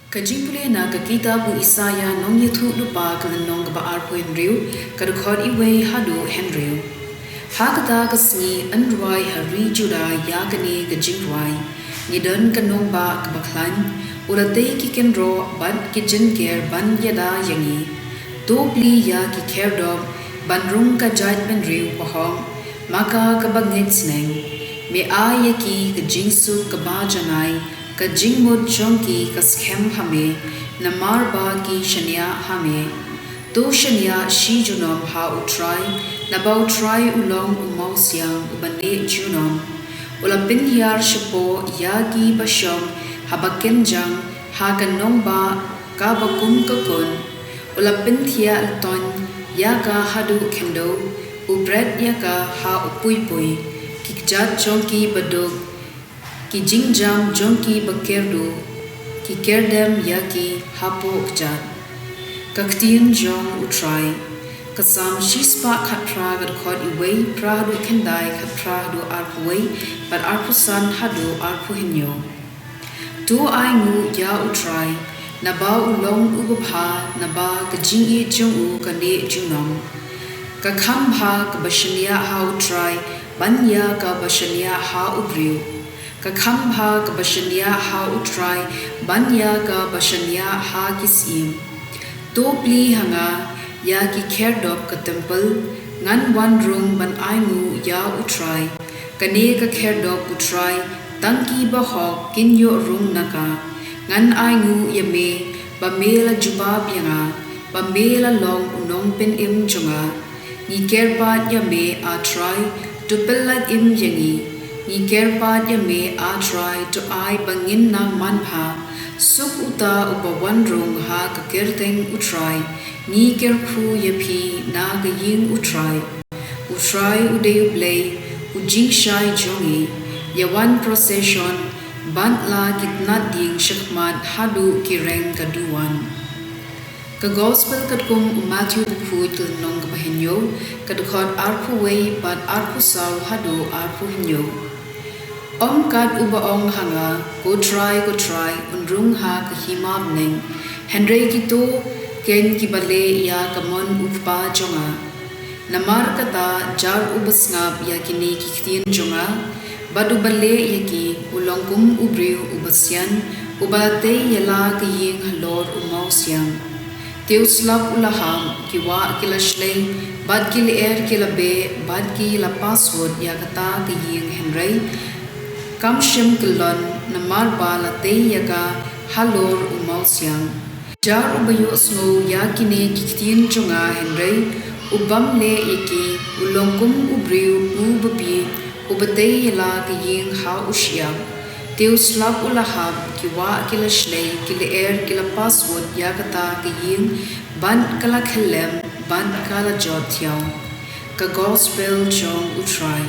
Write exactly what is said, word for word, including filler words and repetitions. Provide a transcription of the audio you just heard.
Ka jingpule na ka kitab u Isaïah nongïathuhlypa, ka lynnong kaba arphew hynriew, ka dkhot wei haduh hynriew. Ha kata ka sngi yn rwai ha ri Judah ïa kane ka jingrwai: Ngi don ka nongbah kaba khlaiñ, u la tei ki kynroh bad ki jynker ban ïada ïa ngi. To plie ïa ki khyrdop ban rung ka jaid bynriew bahok, ma ka kaba ngeit sneng. Me ai ïa ki ka jingsuk kaba janai, ka jingmut jong ki ka skhem ha me, namar ba ki shaniah ha me. To shaniah shi junom ha U Trai, naba U Trai u long u mawsiang uba neh junom. U la pynhiar shapoh ïa kiba shong haba kynjang ha ka nongbah kaba kum ka kun. U la pynthiah latoiñ ïa ka haduh khyndew, u bret ïa ka ha u puipui. Ki kjat jong kiba duk, ki jingjam jong kiba kyrduh, ki kyrdem ïa ki hapoh kjat. Ka ktien jong U Trai. Ka Salm shispah khatphra, ka dkhot wei phra haduh khyndai, khatphra haduh arphew wei, bad arphew san haduh arphew hynñiew. To ainguh ïa U Trai, naba u long uba bha, naba ka jingïeit jong u ka neh junom. Ka kham bha kaba shaniah ha U Trai ban ïa kaba shaniah ha u briew. Ka kham bha kaba shaniah ha U Trai ban ïa kaba shaniah ha ki syiem. To plie ha nga ïa ki khyrdop ka templ, ngan wan rung ban ainguh ïa U Trai. Kane ka khyrdop U Trai, tang ki bahok kin ïoh rung na ka. Ngan ainguh ïa me ba me la jubab ïa nga, ba me la long u nongpynim jong nga. Ngi kyrpad ïa me, A Trai, to pyllait im ïa ngi. Ngi kyrpad ïa me, A Trai, to ai ba ngin nang manbha. Suk uta uba wan rung ha ka kyrteng U Trai. Ngi kyrkhu ïa phi na ka ïing U Trai. U Trai u dei U Blei, u jingshai jong ngi. Ïa wan procession bad la ki tnat dieng shakhmat haduh ki reng ka duwan. Ka Gospel katkum u Matthew bakhuid, ka lynnong kaba hynñiew, ka dkhot arphew wei bad arphew saw haduh arphew hynñiew. Ym kat uba ong ha nga, Ko Trai, ko Trai, un rung ha ka hima bneng, hynrei kito kein kiba leh ïa ka mon U Kpa jong nga. Namar kata, jar uba sngap ïa kine ki ktien jong nga, bad uba leh ïa ki, u long kum u briew uba sian, uba la tei ïa la ka ïing halor u mawsiang. Te u slap u la hap, ki wah ki la shlei, bad ki lyer ki la beh, bad ki la paswut ïa kata ka ïing, hynrei kam shym kyllon, namar ba la tei ïa ka halor u mawsiang. Jar uba ïohsngew ïa kine ki ktien jong nga hynrei u bym leh ïa ki, u long kum u briew uba bieit, uba tei ïa la ka ïing ha u shyiap. Te u slap u la hap, ki wah ki la shlei, ki lyer ki la paswut ïa kata ka ïing, bad ka la khyllem, bad ka la jot thiaw. Ka Gospel jong U Trai.